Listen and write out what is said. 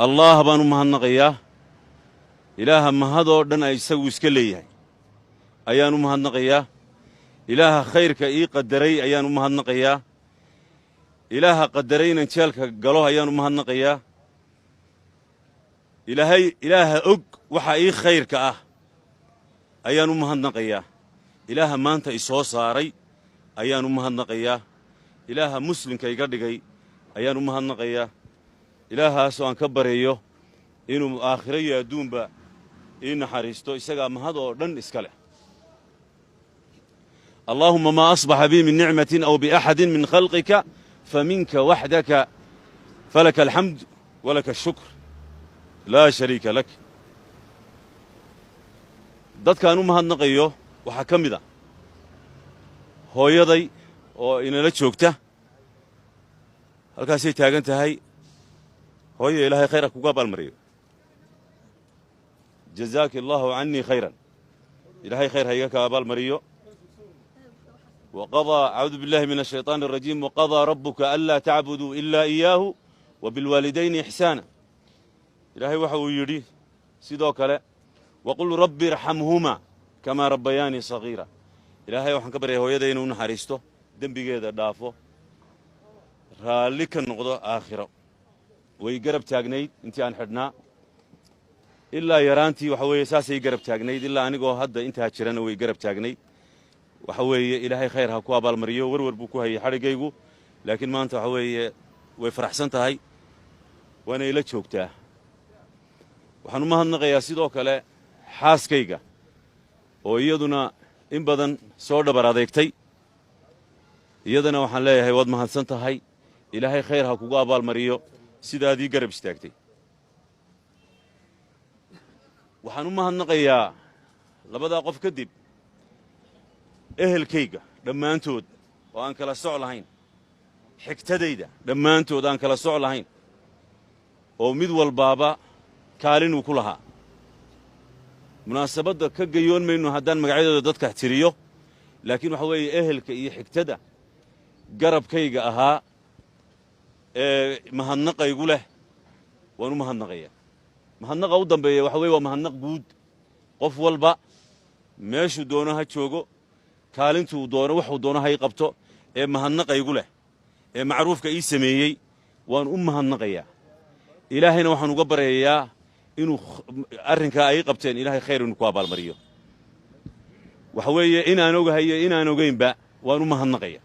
Allah baan u mahadnaqayaa. Ilaaha mahadoo dhan ay isagu iska leeyahay ayaan u mahadnaqayaa. Ilaaha khayrka ii qadaray ayaan u mahadnaqayaa. Ilaaha qadaray inaan jeelka galo ayaan u mahadnaqayaa. Ilaahay, Ilaaha og waxa ii khayrka ah ayaan u mahadnaqayaa. Ilaaha maanta i soo saaray ayaan u mahadnaqayaa. Ilaaha muslimka iga dhigay ayaan u mahadnaqayaa. Ilaahaasoo aan ka baryayo inuu aakhiro iyo adduunba ii naxariisto, isagaa mahad oo dhan iska leh. اللهم ما أصبح بي من نعمة أو بأحد من خلقك فمنك وحدك، فلك الحمد ولك الشكر، لا شريك لك. Dadkaan u mahadnaqayo waxaa ka mid a hooyaday oo inala joogta. Halkaasay taagan tahay. Hooyo, Ilaahay khayr ha kugu abaalmariyo. جزاك الله عني خيرا. Ilaahay khayr ha iga ka abaalmariyo. وقضى، أعوذ بالله من الشيطان الرجيم، وقضى ربك ألا تعبدوا إلا إياه وبالوالدين إحسانا. Ilaahay waxa uu yidhi sidoo kale: وقل رب ارحمهما كما ربياني صغيرا. Ilaahay waxaan ka baryay hooyada inuu naxariisto, dembigeeda dhaafo, raalli ka noqdo aakhiro. Way garab taagnayd intii aan xidhnaa ilaa yaraantii. Waxa weeye, saasay garab taagnayd ilaa anigoo hadda intaa jirana way garab taagnayd. Waxa weeye, Ilaahay khayr ha ku abaalmariyo. Werwer buu ku hayay xadhiggaygu, laakiin maanta waxa weeye way faraxsan tahay, waana ila joogtaa. Waxaan u mahadnaqayaa sidoo kale xaaskayga oo iyaduna in badan soo dhabar adeegtay. Iyadana waxaan leeyahay, waad mahadsan tahay, Ilaahay khayr ha kugu abaalmariyo sidaadii garab istaagtay. Waxaan u mahadnaqayaa labadaa qof kadib ehelkayga dhammaantood oo aan kala soc lahayn, xigtadayda dhammaantood aan kala soc lahayn, oo mid walbaaba kaalinuu ku lahaa. Munaasabadda ka gayoon mayno haddaan magacyadooda dadka tiriyo, laakiin waxa weeye ehelka iyo xigtada garabkayga ahaa ee mahadnaqaygu leh waan u mahadnaqayaa. Mahadnaqa u dambeeya waxa weye waa mahadnaq guud. Qof walba meeshuu doono ha joogo, kaalintuu doono, waxuu doono hay qabto, ee mahadnaqaygu leh ee macruufka ii sameeyey waan u mahadnaqayaa. Ilaahayna waxaan uga baryayaa inuu arrinkaa ay qabteen Ilaahay khayr inuu ku abaalmariyo. Waxa weeye, inaan ogahayo inaan ogaynba waan u mahadnaqaya.